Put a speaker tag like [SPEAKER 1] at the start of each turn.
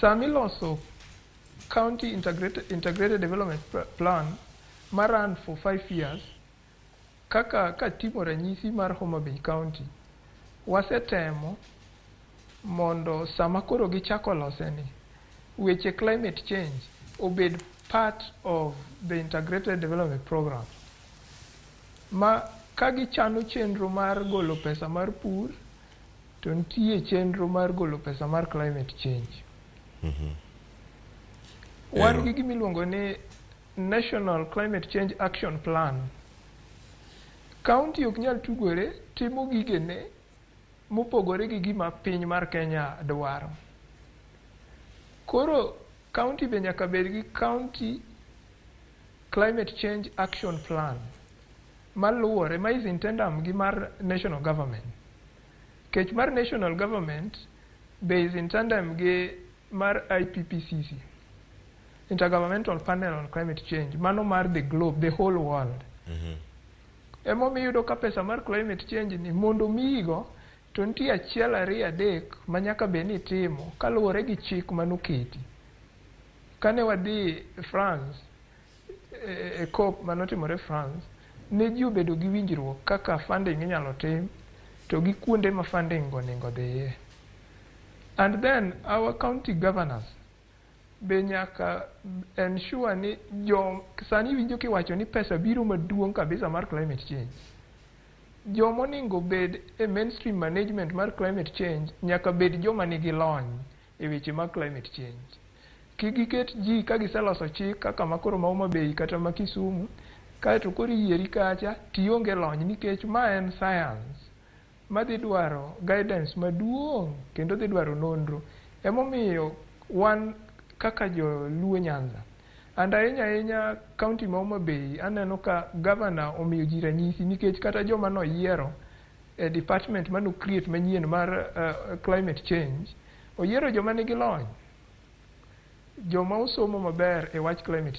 [SPEAKER 1] Sama iloso county integrated development plan ma run for 5 years, kaka katimo ranyisi mar Homa Bay County, wasetemo mondo sama koro gichako lose ni, weche climate change obed part of the integrated development program, ma ka gichano chenro mar golo pesa mar pur, to nitie chenro mar golo pesa mar climate change. Wan gi gimiluongo ni National Climate Change Action Plan. County ok nyal tugore timo gigene mopogore gi gima piny mar Kenya dwaro. Koro county be nyaka bed gi County Climate Change Action Plan maluwore, ma is in tandem gi mar national government. Kech mar national government be is in tandem gi mar IPPCC, Intergovernmental Panel on Climate Change, mano mar the globe, the whole world. Emomiyo iyudo ka pesa mar climate change ni mondo miyigo, to nitie achiel, ariyo, adek ma nyaka bed ni itimo kaluwore gi chik manoketi. Kane wadhi France e COP manotimore France, ne ji obedo gi winjruok kaka funding inyalo tim to gi kuonde ma funding go onego dhiye. And then our county governors be nyaka ensure ni jo sani iwinjo kiwacho ni pesa biro maduong' kabisa mar climate change. Jomonego bed e mainstream management mar climate change nyaka bed joma nigi lony e weche mag climate change. Kik giket ji ka giseloso chik kaka makoro ma Homa Bay kata ma Kisumu, kaeto koro iyieri kacha tionge lony, nikech ma en science madhi dwaro guidance maduong' kendo dhi dwaro nonro. Emomiyo wan kaka joluo Nyanza and ahinya ahinya county ma Homa Bay, aneno ka governor omiyo ji ranyisi, nikech kata joma noyiero e department mano create manyien mar climate change, oyiero joma nigi lony, joma osomo maber e wach climate.